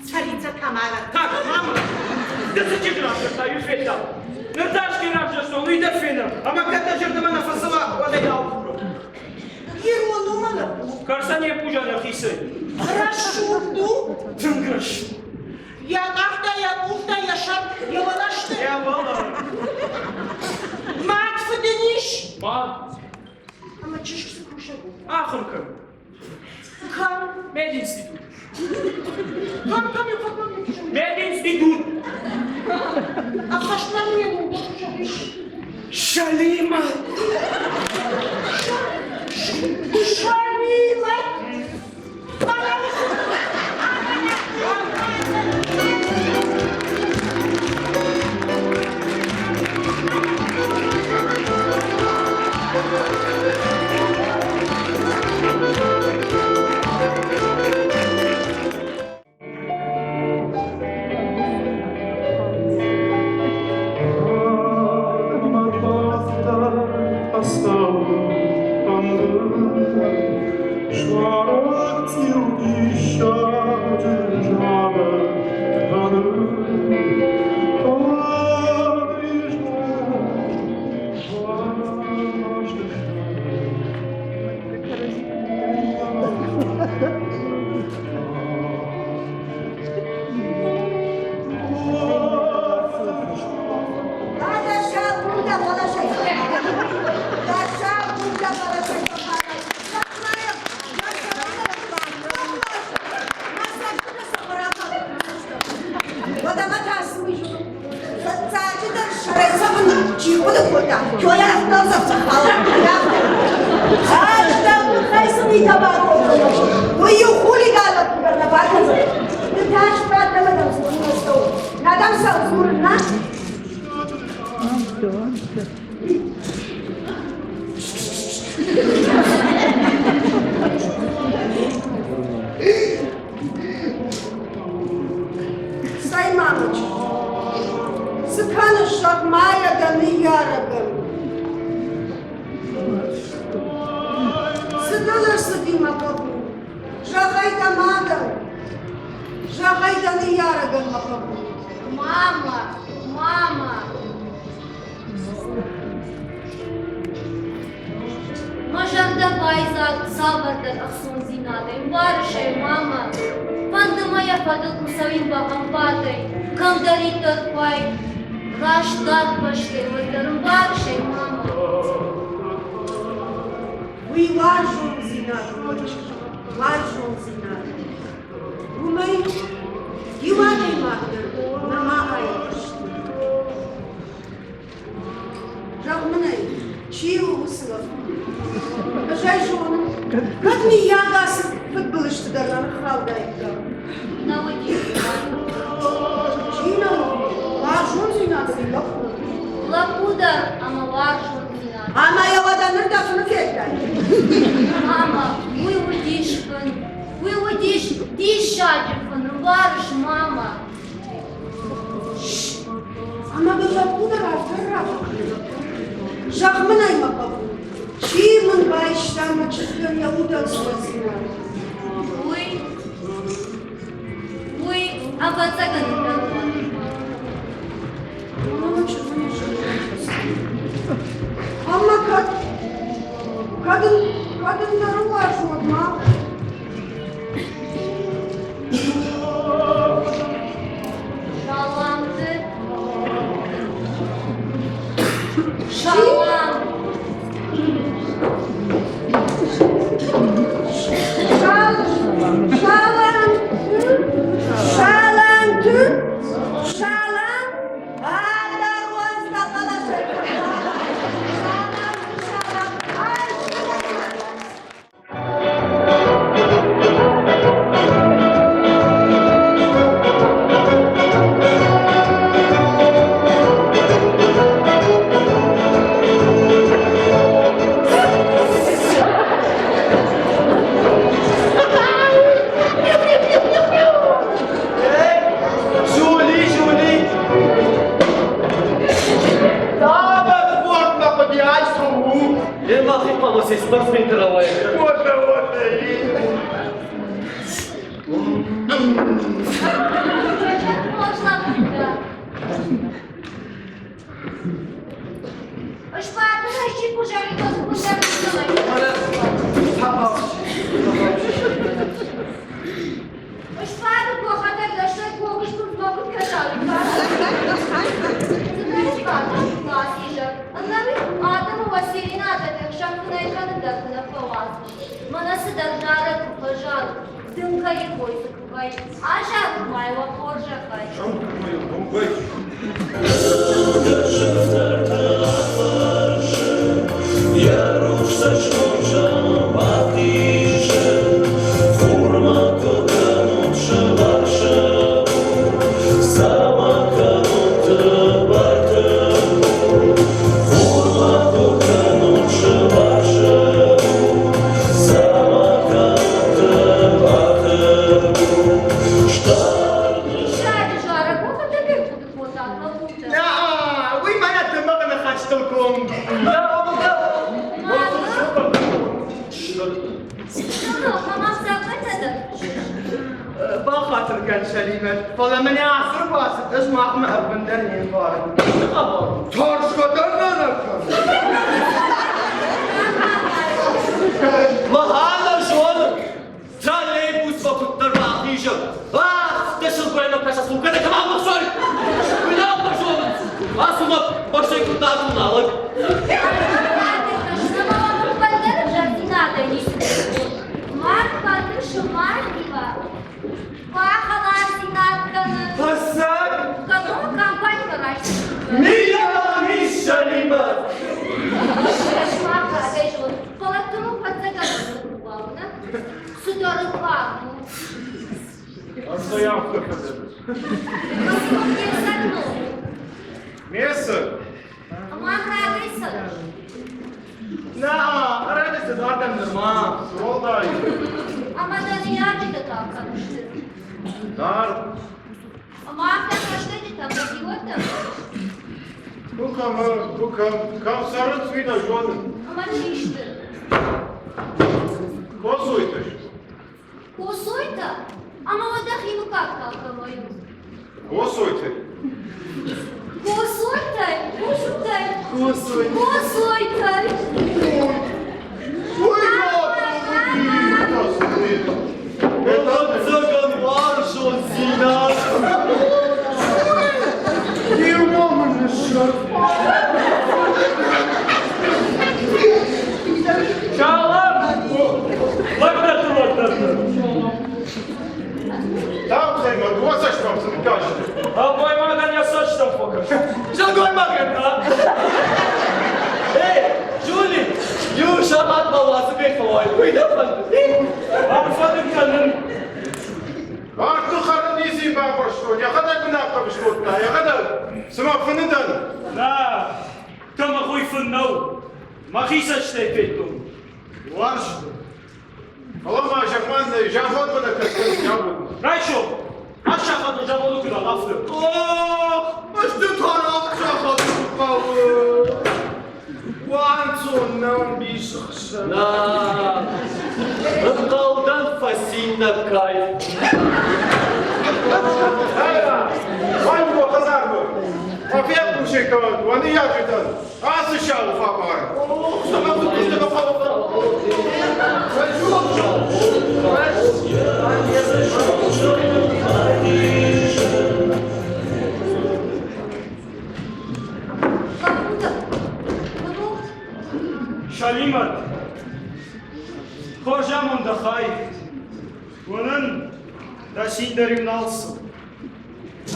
Царица Тамара. Так, мама, ды цы чызг равзӕрстай, уый федтам. Ныр та ӕз кӕй равзӕрстон, уый дӕр фенӕм. Ӕмӕ кӕд дӕ зӕрдӕмӕ нӕ фӕцӕуа, уӕд ӕй нал курын. Ирон у мӕ лӕппу. Кӕрцӕн йе пузан йӕхицӕй. Рӕсугъд у. Тынг рӕсугъд. Йӕ къӕхтӕ, йӕ къухтӕ, йӕ сӕр, йӕ уӕлӕ сты. Йӕ уӕлӕ. Мад фыд ын ис. Мад. Ӕмӕ чызг цы кусӕг у? Ахуыр кӕн. Кӕм? Мединститут. Кӕм, кӕм, кӕм, кӕм? Мединститут. Ӕххӕст мӕм не ис. Шалима! Шалима! Уӕдӕмӕ та цы уый зоны? Фыццаджыдӕр сӕрӕй цӕвын чи хъуыды кодта, йӕ Ӕз дӕ къухӕй цы митӕ бакодтон, уый иу хулиган лӕппу дӕр нӕ бакӕндзӕн. Ды та сбад ӕмӕ дӕм дзурын нӕ цӕуы. Нӕ дӕм цӕуы дзурын, нӕ? Цӕй, ма мӕ чызг, цы кӕныс, зӕгъ-ма йӕ дӕ ныййарӕгӕн? Цы дыл ӕрцыди, мӕ хъӕбул? Зӕгъ ӕй дӕ мадӕн, зӕгъ ӕй дӕ ныййарӕгӕн, мӕ хъӕбул. Мама, мама! Мӕ зӕрдӕ байдзаг цавӕрдӕр ӕхцондзинадӕй, ӕмбарыс ӕй, мама? Фӕнды мӕ йӕ фӕдыл куы цӕуин бӕгъӕмвадӕй, кӕмдӕриддӕр куы раст дард бӕстӕй, уӕддӕр ӕмбарыс ӕй, мама? Уый уарзондзинад у, уарзондзинад. Уымӕй иу адӕймаг дӕр нӕма аирвӕзт. Зӕгъ мын ӕй, чи у уыцы лӕппу? Ӕз ӕй зонын. Кӕд мыййаг ацы фыдбылызты дӕр нӕ ныххаудаиккам. Нӕ уыди. Чи нӕ уыди? Уарзондзинад ӕви лӕппу? Лӕппу дӕр ӕмӕ уарзондзинад. Ӕмӕ йӕ уӕдӕ ныр дӕ фыны федтай? Мама, уый уыдис фын. Уый уыдис диссаджы фын, ӕмбарыс, мама? Ӕмӕ дын лӕппу дӕр афтӕ ракодта. Зӕгъ мын ӕй, мӕ хъӕбул, чи мын байста мӕ чызгӕн йӕ удӕнцойдзинад? Уый, уый, ӕвӕццӕгӕн, ӕндӕр Ӕмӕ мӕ чызгӕн йӕ зӕрдӕ Ӕмӕ кӕд, кӕд ын, кӕд ӕндӕры уарзон ма Саламты. Салам. Салам. Саламты. Салам. Жули, Жули! Цавӕр спортмӕ хъуыди айсом у? Е махи хъуамӕ спортсментӕ рауайа. Уотӕ, уотӕ. Можно, да. Мӕнӕ цыдӕр зарӕг куы фӕзарут, дымгӕйы кой дзы куы вӕййы. Азарут ма уӕ хорзӕхӕй. Диссаджы зарӕг уӕхӕдӕг ӕрхъуыды кодтат, лӕппутӕ? Уый мӕнӕ тымыгъы ныхӕстыл конд. Бахатыр кӕн, Сӕлимӕт, фӕлӕ мӕнӕ ацы рбацыд ӕз махмӕ ӕппындӕр не мбарын. Цы хабар? Тӕрсгӕ дӕр нӕ нӕ кӕны. Махӕн зоны, Троллейбусмӕ куыддӕр бахизӕм, ах, дӕ сылгоймӕгтӕ сӕ сумкӕтӕ кӕм абыхсой! Ӕрцӕй афтӕ фӕдзӕры. Месы. Мах рагӕй цӕрыс. Нӕ, ӕрӕджы цыдӕртӕм нырма. Цуалдай. Ӕмӕ дӕ ныййарджытӕ та кӕм сты? Дард. Ӕмӕ афтӕ хӕстӕджытӕм хиуӕттӕм? Куы кӕм, куы кӕм, кӕм цӕрынц, уый нӕ зонын. Ӕмӕ чи сты? Косойтӕ сты. Косойтӕ? Ӕмӕ уӕдӕ химыкаг та кӕмӕй у? Косойтӕ. Косойтӕ? Косойтӕ? Косойтӕ. Косойтӕ. Уый Ӕвӕццӕгӕн уарзондзинад. Иумӕ мын ныссӕр. Чалам! Лӕгдӕтты лӕгдӕтты. Таутӕй-ма дыууӕ цӕстмӕ цы ныккасти? Нӕлгоймагӕн йӕ цӕстӕм фӕкӕс. Сылгоймагӕн та? Эй, Жули, иу сахат ма уадзыгӕй фӕуай, уый дӕ фӕнды? Арфӕ дын кӕнын. Арты хӕрын ници бамбӕрстон, йӕхӕдӕг мын ахъӕбыс кодта, йӕхӕдӕг, цыма фыны дӕн. Нӕ, тымыгъ уый фын нӕу. Мӕхи цӕстӕй федтон. Уарзтон. Фӕлӕ ма зӕгъман нӕй, заводмӕ нӕ кӕсгӕ заводмӕ. Райсом! Ас сахатыл заводы куы дӕн, афтӕ. Ох, ӕз тарав сахаты хъӕуы. Уанцон нӕм бисыхсӕн. На, ӕнхъӕлдӕн фӕци нӕ кайф. Ай, хӕдзармӕ! Ма фехъусын кӕнӕд, уӕ ныййарджытӕн ацы сау хабар. Сӕлимӕт, хорз амонд дӕ хай. Уынын, дӕ цин дӕр-иу нал цыд.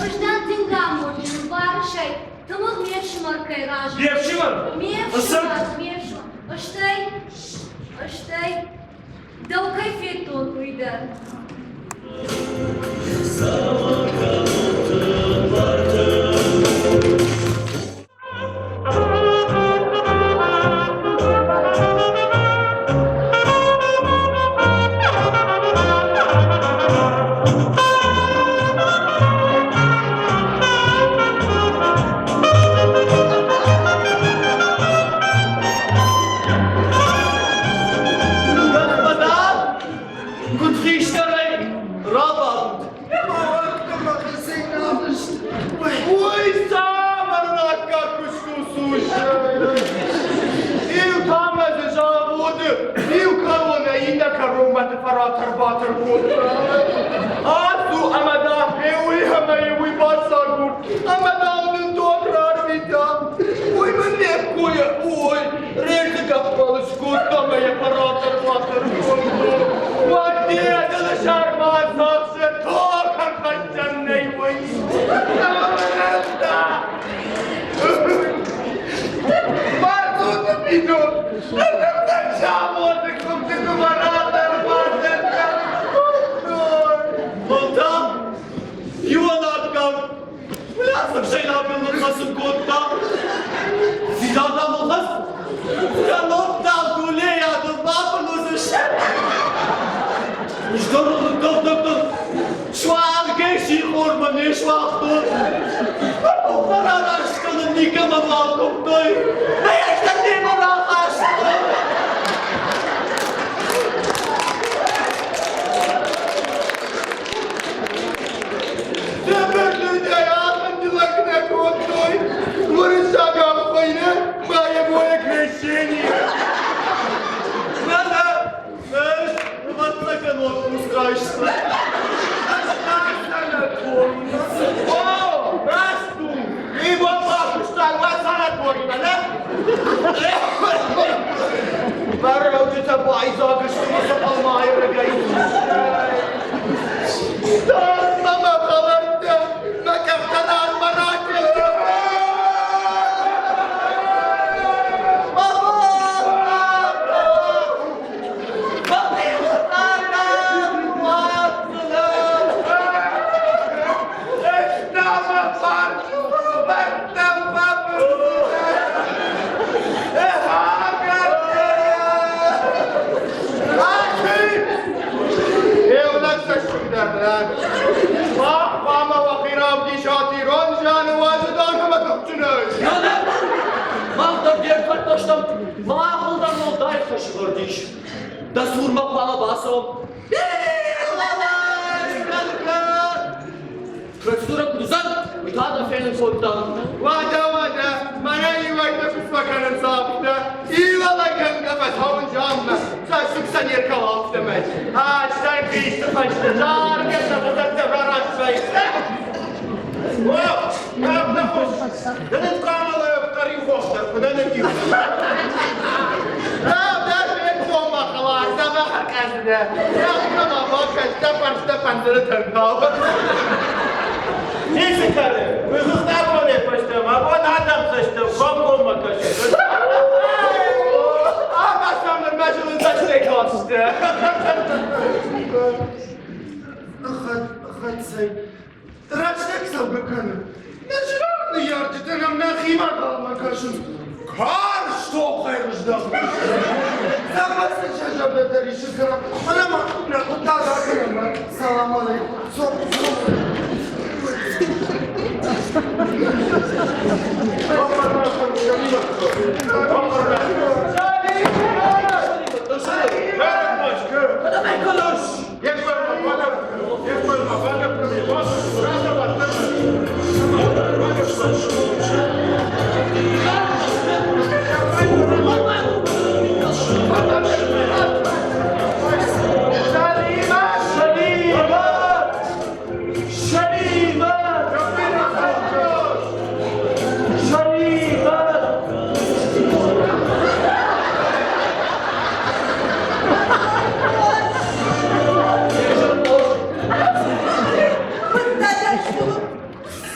Ӕз дӕн тынг амондджын, барысӕй, тымыгъ ме фсымӕр кӕй разынд. Ме фсымӕр? Ме фсымӕр, ме фсымӕр. Стӕй, стӕй, дӕу кӕй федтон, уый дӕр. Господа, куыд хистӕрӕй рабадут. Уый цавӕр аккаг куыст у, слушай? Иу та мӕ дзы заводы иу кӕронӕй иннӕ кӕронмӕ фӕратӕр-батӕр кодта. Ацу ӕмӕ дам уый ӕмӕ уый бацагур, ӕмӕ дам нын дон рарвита. Уый мын ме ккойӕ, ой, рельсы гӕппӕл скодта ӕмӕ йӕ фӕратӕр-батӕр кодта. Уӕдде дылы сӕрмӕ цахсы тох ӕрхӕссӕн нӕй уый. Бацуты бидон, заводы къуымты куы ратӕр-батӕр кодтой. Мылта, иуӕнаккаг, Уынаффӕ ныххӕцын кодта. Фидаута мылхӕц, кӕннод дам дунейадыл бафынуыдзысты. Суангӕй сихормӕ не суагътон. Фӕрараст кӕнын никӕмӕн уал куымдтой. Нӕ йӕ немӕ рахастон. Тӕбӕгъдӕй ахӕм нӕ кодтой. Уырыссагау хуыйны боевое крещение. Нана, ӕз ӕвӕццӕгӕн отпуск райстон. Ӕз санаторимӕ. О, раст у. Иван бакуыста уӕ санаторимӕ, нӕ? Фӕхъуыдджынӕй! Нана, мах дӕр де рфӕттӕ стӕм, махыл дӕр уӕлдай хӕсвӕрд ис. Дӕ цурмӕ хъуамӕ бацӕуӕм. Процедурӕ куыд уыдзӕн, уый та дӕ фенын кодтам. Уӕдӕ, уӕдӕ, мӕнӕ иуӕй-иутӕ куыд фӕкӕнынц афтӕ, илӕлӕгӕнгӕ фӕцӕуын заммӕ, цӕссыг сӕ не ркӕла афтӕмӕй. Ӕстӕй хисты фӕстӕ заргӕ сӕ хӕдзӕрттӕ рараст вӕййынц. О, нӕ хъус, ды нын хъамылы хъӕриу дӕр куы нӕ ныддих. Дӕ фенцонмӕ хӕлар, дзӕбӕх ӕркӕсдзынӕ. Йӕхимӕ ма бакӕс, дӕ фӕрстӕ фӕндыры тӕнтау. Ницы кӕны, уый хыгъд абонӕй фӕстӕмӕ, абон адӕм цӕстӕм комкоммӕ кӕсы. Ӕмӕ сӕм нырмӕ зылын цӕстӕй кастӕ. Хӕццӕй Рӕстӕг цӕугӕ кӕны. Нӕ зынаргъ ныййарджытӕ нӕм нӕхимӕ ӕнхъӕлмӕ кӕсынц. Карз тохӕй рыздӕхтысты. Цӕмӕн сын сӕ зӕрдӕтӕ риссын кӕнӕм? Фӕлӕ ма нӕ хъуыддаг акӕнӕм. Салам алейкум. Цом, цом.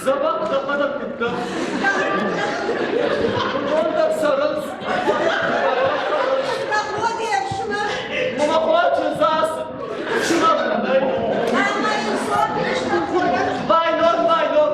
Дзӕбӕх дӕхӕдӕг куыдтӕ. Уыдон дӕр цӕрынц. Мама хочет засып. Вайнот, вайнот.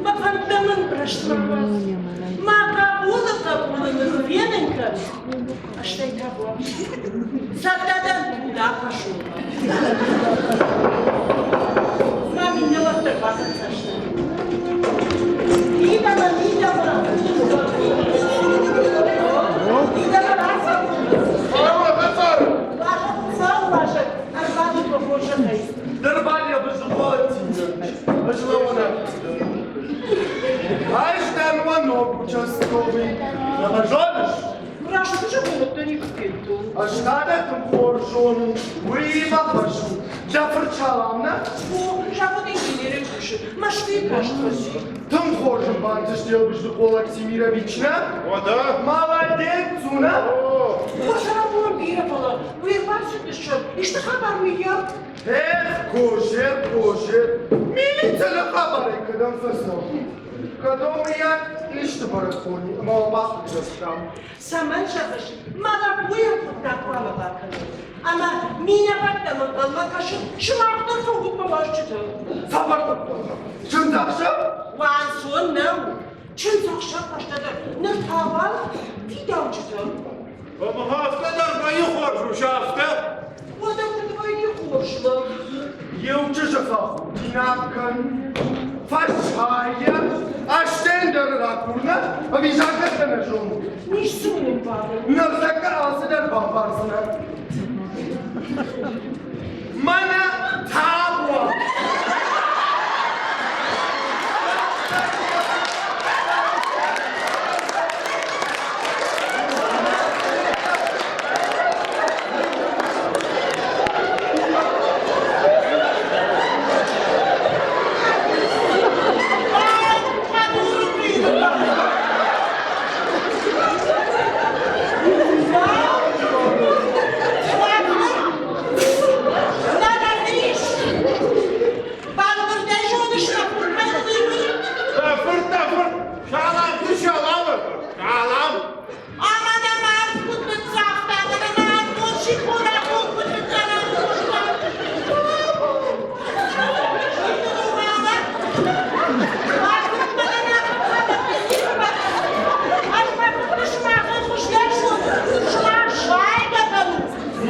Мӕ фӕндтӕ мын рӕстмӕ Мӕ хъӕбулы хъӕбулы ныр фенын кӕн, стӕй та Цӕттӕ дӕн удӕхӕссонмӕ. Мӕ минӕвӕрттӕ бахӕццӕ сты. Мидӕмӕ, мидӕмӕ! Мидӕмӕ рацӕут! Уазӕг, Хуыцауы уазӕг, ӕрбадут уӕ хорзӕхӕй. Ӕз дӕн уӕ ног участковый. Нӕ зоныс? Раст зӕгъон, никуы федтон. Ӕз та дӕ тынг хорз зонын, уыимӕ хӕс у. Дӕ фырт Салам нӕ? О, завод инженерӕй кусы, Мӕскуыйы каст фӕци. Тынг хорз ын бантыст Елбыздыхъо Лактемирович нӕ? Уӕдӕ? Молодец, Цуна! О, сӕраппон бирӕ, фӕлӕ уе рбацыдысты, исты хабар мыййаг? Эх, кожер, кожер, милицӕны хабарӕй кӕдӕм фӕцӕуы? Кӕдон мыййаг исты бӕрӕгбони ӕмӕ уӕ бахъыгдардтам. Цӕмӕн зӕгъыс, мӕ лӕппуйӕн хъуыддаг хъуамӕ бакӕнон. Ӕмӕ минӕвӕрттӕм ӕнхъӕлмӕ кӕсын, сымах дӕр фӕут мӕ уазджытӕ. Цавӕр хъуыддаг? Чындзӕхсӕв? Уанцон нӕу. Чындзӕхсӕв фӕстӕдӕр. Ныр та уал фидауджытӕ. Ӕмӕ афтӕ дӕр вӕййы хорз ус, афтӕ? Уӕдӕ куыд вӕййы хорз лӕг? Иу чызджы фӕхудинаг кӕн, фӕсайӕ, ӕстӕн дӕр ракур нӕ, ӕви закъӕттӕ нӕ зонут? Ницы уын ӕмбарын. Ныртӕккӕ алцыдӕр бамбардзынӕ. Мӕнӕ табуа! Фырт, фырт, салам, ты салам, салам.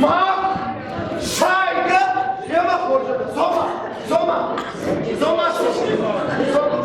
Мах сайгӕ йемӕ хорз Зома, Зома, Зома, Зома.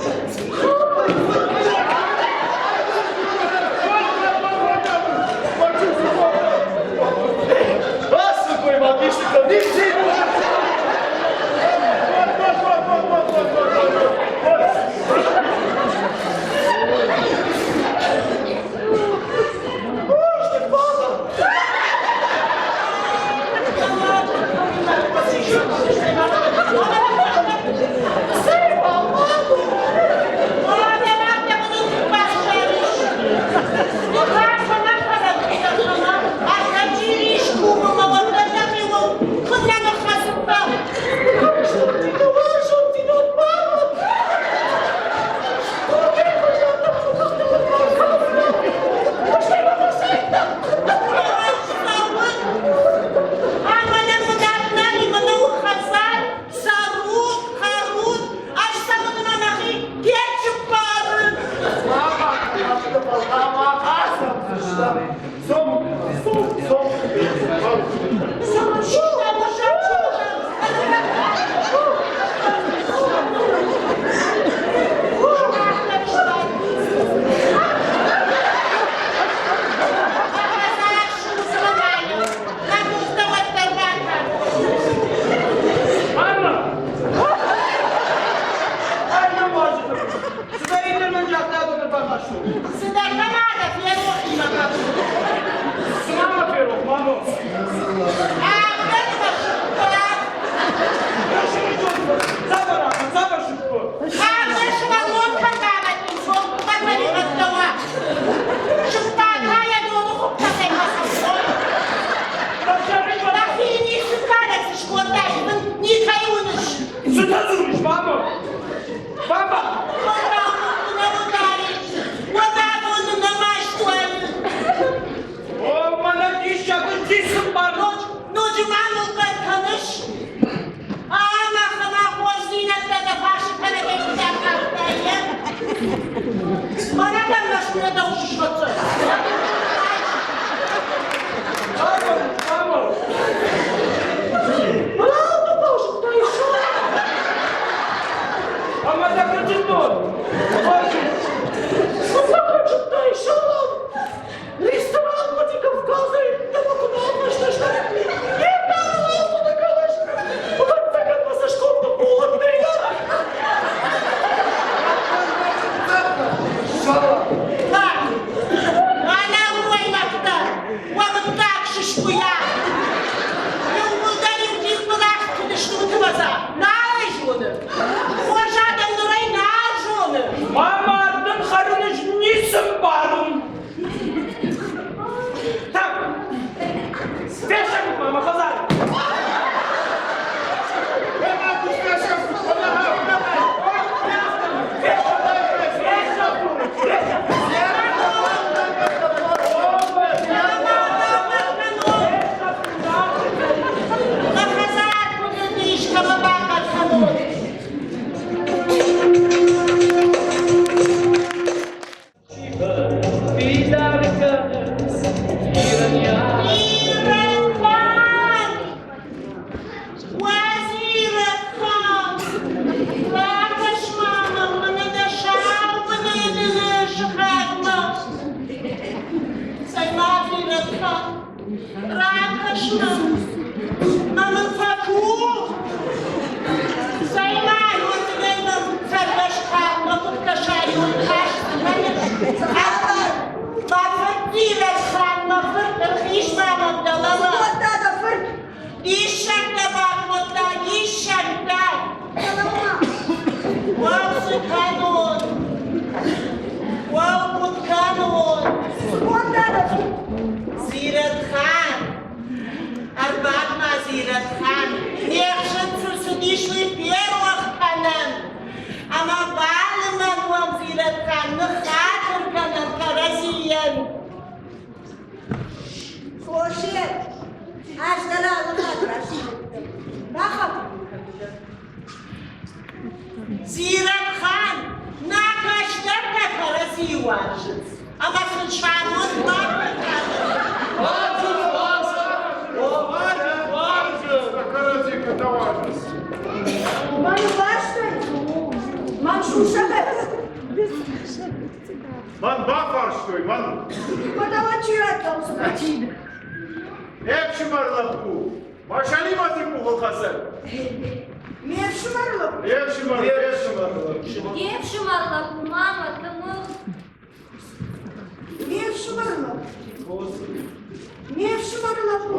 искуыйӕ. Иууылдӕр иу тигъмӕ рафтыдысты ӕвӕдза. Нал ӕй зоны. Хорз адӕм ныр ӕй нал зоны. Мӕ мард ын хӕрын ӕз ницы мбарын. Так, фесӕфут мӕ мӕ хӕдзары. Мӕ хӕдзар куыд уыдис, кӕмӕ бахъӕр кӕнон? Фидар кӕнынц Ирӕхан! Уазирӕхан! Ракӕс-ма мӕм, мӕнӕ дӕ сау быны сыхагмӕ. Цӕй-ма, Зирӕтхан, ракӕс мӕм, мӕ мын фӕкув. Цӕй-ма, уырдыгӕй мӕм цӕргӕсханмӕ куыд кӕсай, уый каст кӕныс. Мӕ фырт Зирӕтхан, мӕ фырт, ӕрхиз-ма мӕм дӕлӕмӕ. Кодта дӕ фырт? Диссӕгтӕ бакодта, диссӕгтӕ! Дӕлӕмӕ. Уӕд цы кӕнон? Уӕу, куыд кӕнон? Цы кодта дӕ фырт? Зирӕтхан! Ӕрбад-ма, Зирӕтхан! Не хсӕн цы рцыдис, уый ферох кӕнӕм! Ӕмӕ балымӕн уӕм, Зирӕтхан, ныххатыр кӕнӕм кӕрӕдзийӕн! Хосе, ӕз дӕр алы хатт рӕсугъддӕр. Бахатыр мын кӕндзӕн. Зирӕгхан, нӕ кӕстӕртӕ кӕрӕдзийы уарзынц, ӕмӕ сын сӕ амонд бахъуыр кӕнын. Уарзынц, уарзынц, уарзынц. Кӕрӕдзи куыд нӕ уарзынц. Мӕн уарзтай? Мӕн сусӕгӕй. Мӕн бафарстой, мӕн. Уӕдӕ чи радта уыцы Ӕфсымӕр лӕппу, Машалимӕты къухыл хӕцӕг. Ме фсымӕр лӕппу? Ме фсымӕр, ме фсымӕр лӕппу. Де фсымӕр лӕппу, мама, тымыгъ. Ме фсымӕр лӕппу. Ме фсымӕр лӕппу.